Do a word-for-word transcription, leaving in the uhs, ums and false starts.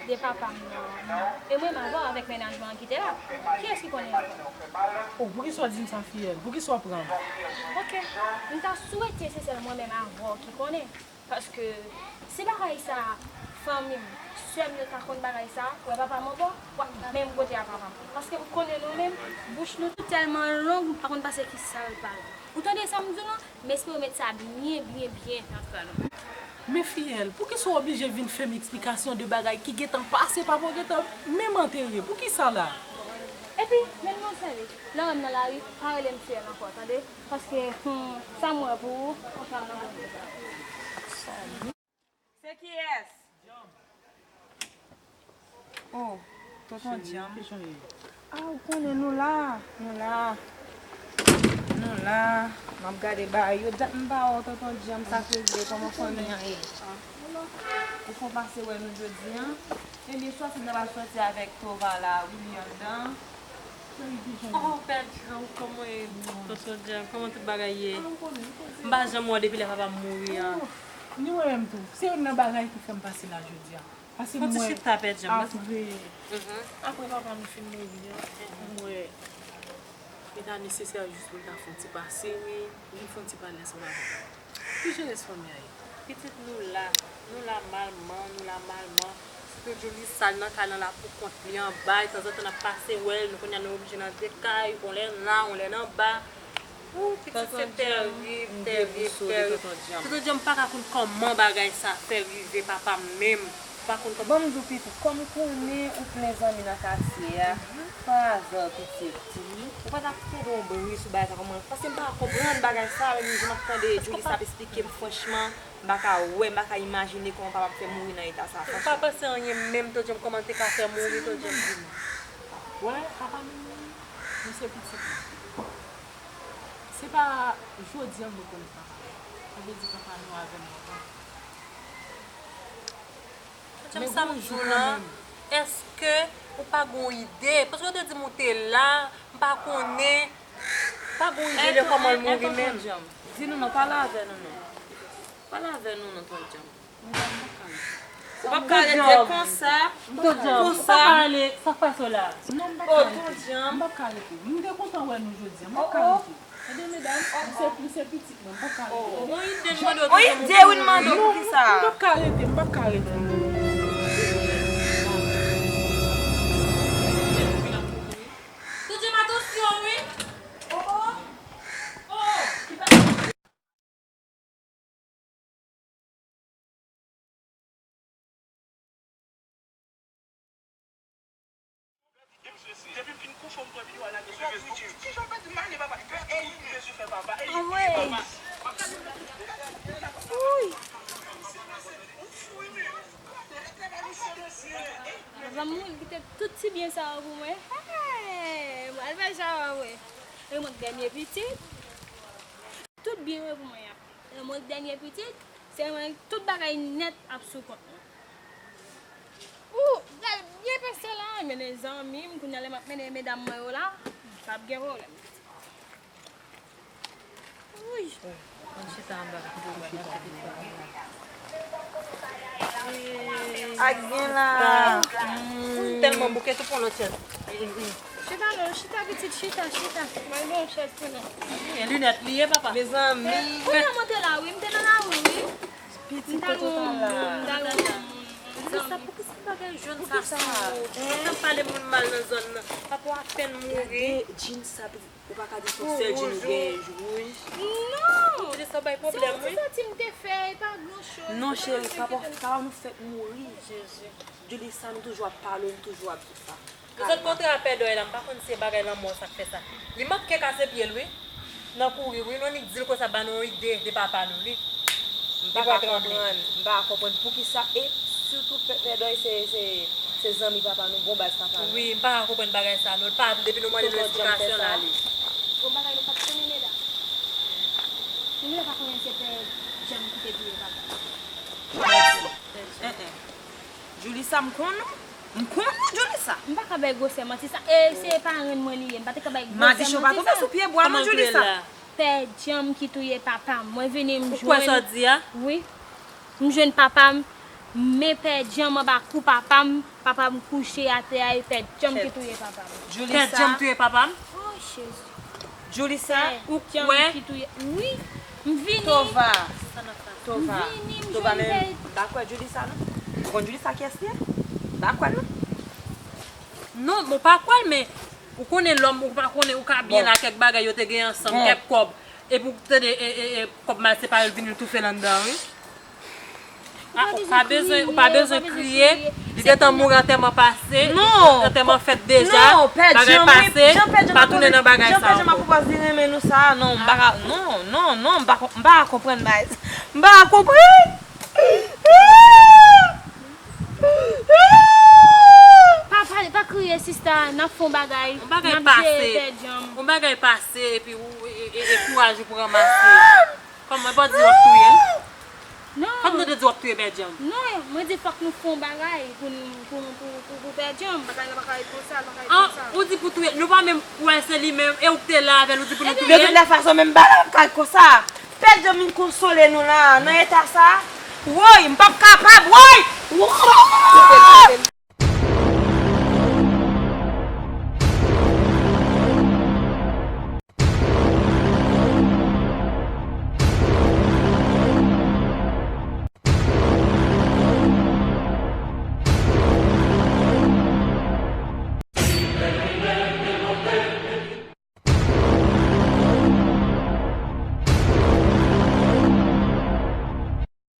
De papa m nan. E mwen m avè w avèk mennaj mwen an ki te la. Kiyès ki konnen ankò? Oh, poukisa w di m sa, fiyèl? Poukisa w pran m? Ok. M ta swete se sèl mwen menm avè w ki konnen. Paske si bagay sa, fanmi m, sè m yo ta konn bagay sa, wè papa m ankò, w ap menm kote a papa m. Paske m konnen nou menm, bouch nou tèlman long, m pa konn pase ki sa l pale. Ou tande sa m di w lan? M espere w met sa byen, byen, byen nan kè nou. Men fiyèl, poukisa w oblije vin fè m eksplikasyon de bagay ki gentan pase, papa w gentan menm antere? Poukisa la? Epi, men nou sèvi. Lè w wè m nan lari, pa rele m fiyèl ankò, tande? Paske, hmm, sa m wè pou ou, ou pral nan bon. Se kiyès? Oh, tonton Djanm. Ah, ou konnen nou la, nou la. Nou la. M ap gade bagay yo. Dat m pa wè w, tonton Djanm, sa k rive, kòman fanmi an ye? Ou fon pase wè nou jodi a? Ebyen, sòti n ta pral sòti avèk Tova la, wi, li anndan. Oh, Pè Djanm, kòman w ye? Tonton Djanm, kòman tout bagay ye? M pa janm wè w depi lè papa m mouri a. Ni mwen menm tou. Se youn nan bagay ki fè m pase la jodi a. Paske m wè, apre, apre papa m fin mouri an, m wè li ta nesesè jis pou m ta fè yon ti pase, wi, vin fè yon ti pale ansanm avè w. Ki jan rès fanmi an ye? Pitit, nou la, nou la malman, nou la malman. Sitou Djoulis sa, l nan kay lan la pou kont li anba, e tanzantan n ap pase wè l, nou kounye a nou oblije nan de kay, on lè nan, on lè nan ba. Ou, pitit, se tèrib, tèrib, tèrib. Tonton Djanm, m pa ka konn kòman bagay sa fè rive papa m menm. M pa konn kòman. Ban m di w, pitit, kòm m konnen ou plen zanmi nan katye a, pa azè, pitit. Ou pa t ap tande yon bri sou bagay sa kòman, paske m pa ka konprann bagay sa, menm jan m ap tande Djoulis ap esplike m franchman, m pa ka wè, m pa ka imajine kòman papa m fè mouri nan eta sa, franchman. Ou pa panse anyen menm, Tonton Djanm, kòman l te ka fè mouri, Tonton Djanm, di m? Wè, papa m mouri, men se pitit mwen. Se pa jodi a m rekonèt papa m. Sa vle di papa m yo avè m lontan. Jan m sa m di w lan, èske ou pa gon ide? Paske w te di m ou te la, m pa konnen. Pa gon ide de kòman l mouri menm. Di nou non, pale avè nou non. Pale avè nou non, Tonton Djanm. Ou p ap ka rete konsa. Tonton Djanm, ou pa pale, sa k pase w la? Non, m p ap ka rete. M p ap ka rete. M te kontan wè nou jodi a. M p ap ka rete. Tande medam, m se, m se pitit mwen, m p ap ka rete. Ou gon ide n mande w, wi, m p ap ka rete, m p ap ka rete. Tonton Djanm, atansyon, wi. Oh, oh. Oh. Depi m fin kouche, m pran videyo a lage sou Facebook. Kijan w pèdi male papa? Ey, mezye fè papa. Ey, papa. Ou fou, wi, men. Zanmi mwen kite tout ti byen sa yo pou mwen. Hey, m al fè chawòm, wi. E mwen k dènye pitit. Tout byen yo pou mwen y ap. E mwen k dènye pitit, se mwen tout bagay nèt ap sou kont mwen. Ou pral byen pase la, mennen zanmi m, kounye a lè m ap mennen medam mwen yo la, p ap gen pwoblèm. Wi. Ann chita anba pou mwen. Ak gen la. Tèlman bouke tou pran lòt chèz. Chita non, chita pitit, chita, chita. Mwen gen yon chèz pou nou. E linèt li ye, papa. Mezanmi. Kounye a mwen te la, wi, m te nan lari, wi. Pitit, kote w t al la? M t al wè yon moun. Poukisa, poukisa bagay jòn sa sou ou? Ou t ap pale moun mal nan zòn nan. Papa w apèn mouri. Gade djins sa, pitit. Ou pa ka di se yon sèl djin ou genyen, wouj. Non! Ou di sa bay pwoblèm, wi. Se yon ti sòti m te fè, e pa gran choz. Non, cheri, papa, papa nou fèk mouri. Jezi. Djoulis sa, nou toujou ap pale, nou toujou ap di sa. Nou sot kontre a Pè Dòy la, m pa konn si se bagay lanmò sa k fè sa. Li manke kase pye l, wi. Nan kouri, wi. Nou annik di l konsa, ba nou yon ide de papa nou, wi. M pa ka konprann, m pa ka konprann poukisa, e sitou Pè, Pè Dòy se, se, se zanmi papa nou, bon baz papa nou. Wi, m pa ka konprann bagay sa non, l pa vle depi nou mande nou esplikasyon l ale. Gon bagay nou p ap konnen, medam. Nou menm pa konnen se Pè Djanm ki te touye papa. Mèsi. Djoulis sa m konn ou. M konn ou, Djoulis sa. M pa ka bay gwosè manti sa. E se parenn mwen li ye. M pa te ka bay gwosè manti sa. Madichon pa tonbe sou pye bwa non, Djoulis sa. Pè Djanm ki touye papa m. Mwen vini m jwenn. Ou kwè sa w di a? Wi. M jwenn papa m. Men Pè Djanm anba kou papa m, papa m kouche atè a, e Pè Djanm ki touye papa m. Pè Djanm touye papa m? Oh, Jezi. Julissa, ou kwè? Pè Djanm ki touye. Wi, m vini. Tova. Tova. M vini, m Tova, jwenn men Pè m pa kwè Julissa, non. Ou konn Julissa kiyès li ye? M pa kwè l, non. Non, mwen pa kwè l, men ou konnen lòm, ou pa konnen, ou ka byen la, kèk bagay yo te gen ansanm, kèk kòb. Epi w tande, e, e, e, kòb mal separe l vin toufe l anndan, wi. Ah, ou pa bezwen, ou pa bezwen kriye. Li gentan mouri, antèman pase, antèman fèt deja, bagay pase, pa tounen nan bagay sa ankò. Jan Pè Djanm ap pwopòz li renmen nou sa, non, m pa ka, non, non, non, m pa, m pa ka konprann bagay sa. M pa ka konprann. Pa pale, pa kriye, sista, n ap fè yon bagay. Yon bagay pase. Yon bagay pase, epi ou, e, e, e kouraj ou pou ranmase. Kòman, e pa w di w ap touye l? Non. Kòm nou te di w ap touye Pè Djanm? Non, mwen di fòk nou fè yon bagay pou nou, pou, pou, pou, pou Pè Djanm. Bagay la pa ka ret konsa, l pa ka ret konsa. Ou di pou touye l, nou pa menm wè se li menm, e ou k te la avè l, ou di pou nou touye l? De tout lè fason, menm bagay la pa ka ret konsa. Pè Djanm vin konsole nou la, nan eta sa. Woy, m p ap kapab, woy! Woy!